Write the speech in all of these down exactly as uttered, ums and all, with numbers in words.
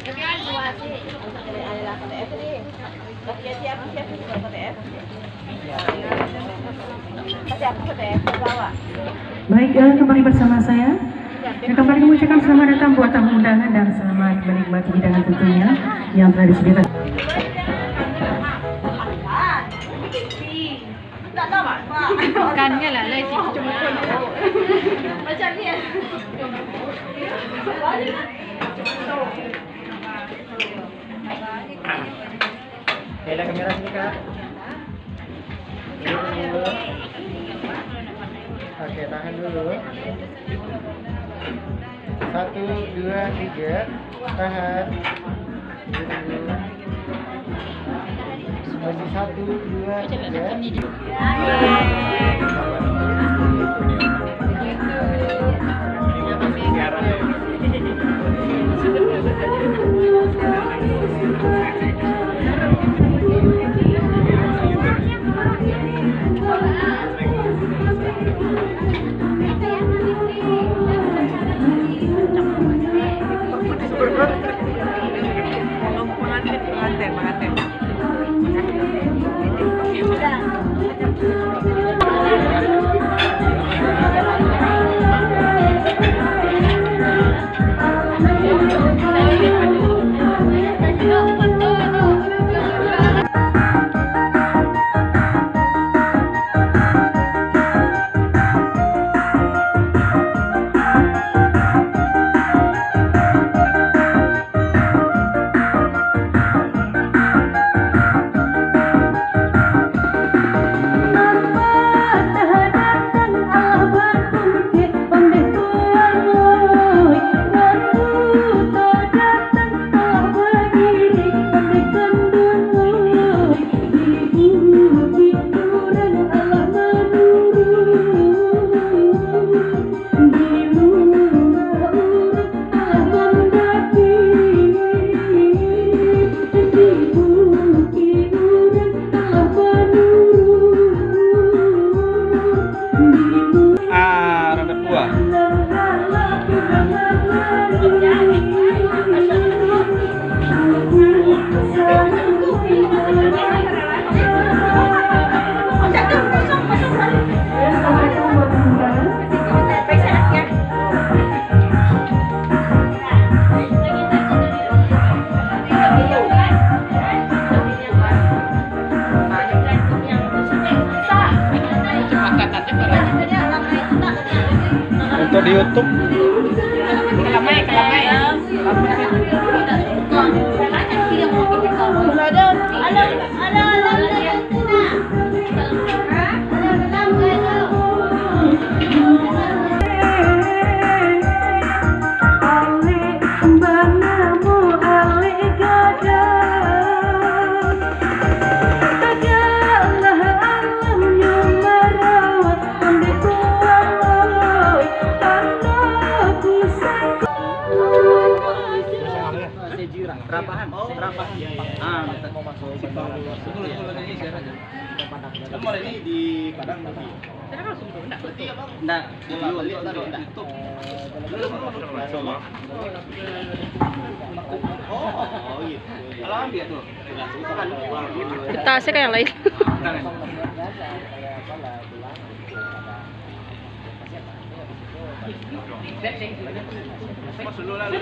Baik, eh, kembali bersama saya. Dan kembali mengucapkan selamat datang buat tamu undangan dan selamat menikmati hidangan tentunya yang telah disediakan. Ikannya lah, lah, isi. Macam ni. Oke, lihat kamera sini, Kak. Duduk dulu. Oke, tahan dulu. Satu, dua, tiga. Tahan. Duduk dulu. Masih satu, dua, tiga. Pengantin, pengantin, pengantin. Ah, rada puah. Untuk di YouTube. Rapahan, rapahan. Ah, betul. Kamu ini di Padang berarti? Ndak, video, ndak. Oh, oh, iya. Kalau ambil tuh. Tasnya kayak yang lain. Pos dulu lah, lu.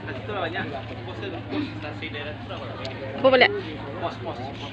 Kat situ lah banyak. Pos tu, pos nasi daerah tu lah. Apa balik? Pos, pos, pos.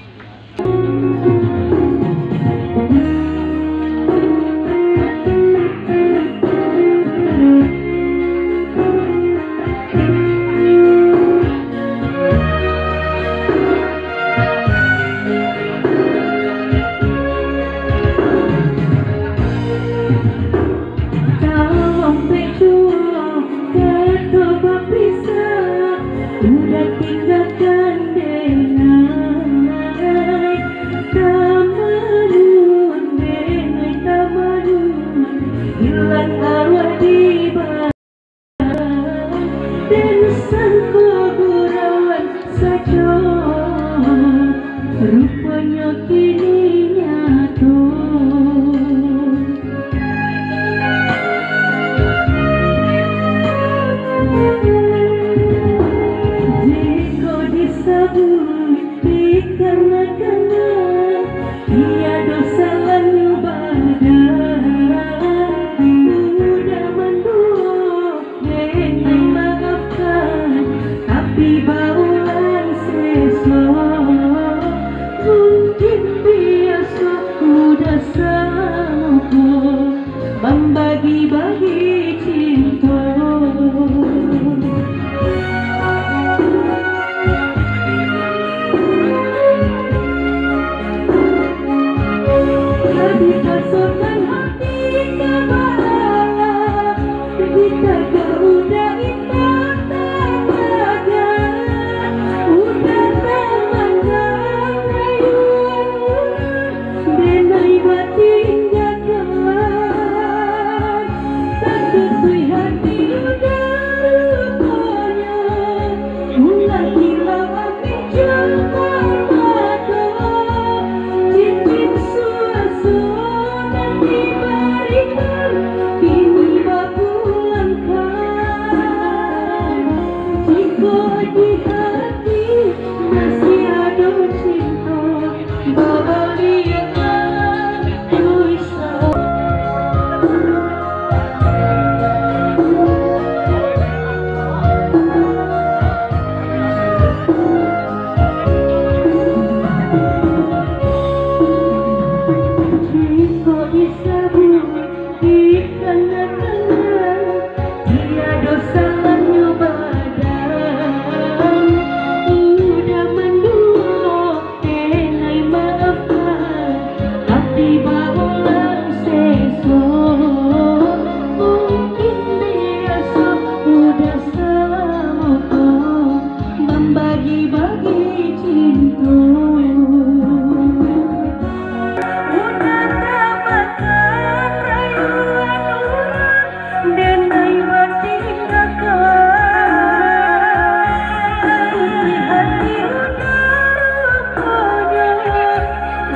Tapi baulang seso, mungkin biaso udah samuko mambagi-bagi cinto. Tapi pasokan hati ka bala, di tagak udah indak tagak, udah tamangan rayuan urang, denai batinggakan. Tatutuik hati udah ruponyo, ulah kilau ameh jo parmato. Cincin suaso nan dibarikan, kini bapulangkan. Jikok di hati masih ado cinto, babaliaklah. Jikok disabuik di tangah-tangah, tiado salahnyo badan. Udah manduo, denai maafkan, tapi baulang seso. Mungkin biaso udah samuko mambagi-bagi cinto. Udah tamangan rayuan urang, denai batinggakan. Di hati udah ruponyo,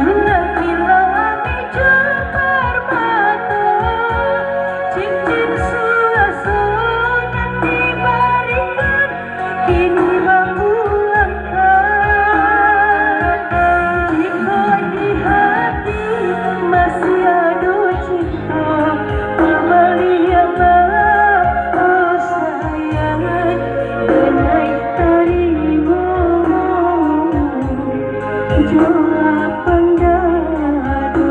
ulah kilau ameh jo parmato. Cincin suaso nan dibarikan, kini bapulangkan. Jikok di hati masih ado cinto, babaliaklah, oh sayang, denai tarimo jo lapang dado.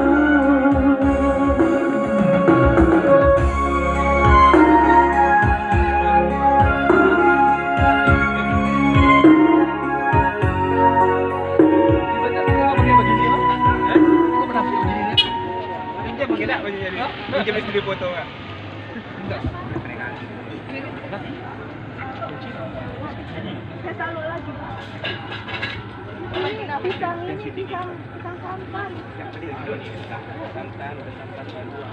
Pisang ini, pisang, pisang santan.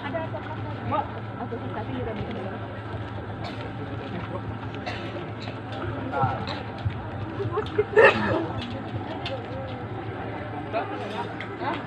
Ada coklat. Aku suka sih, udah bisa. Hah?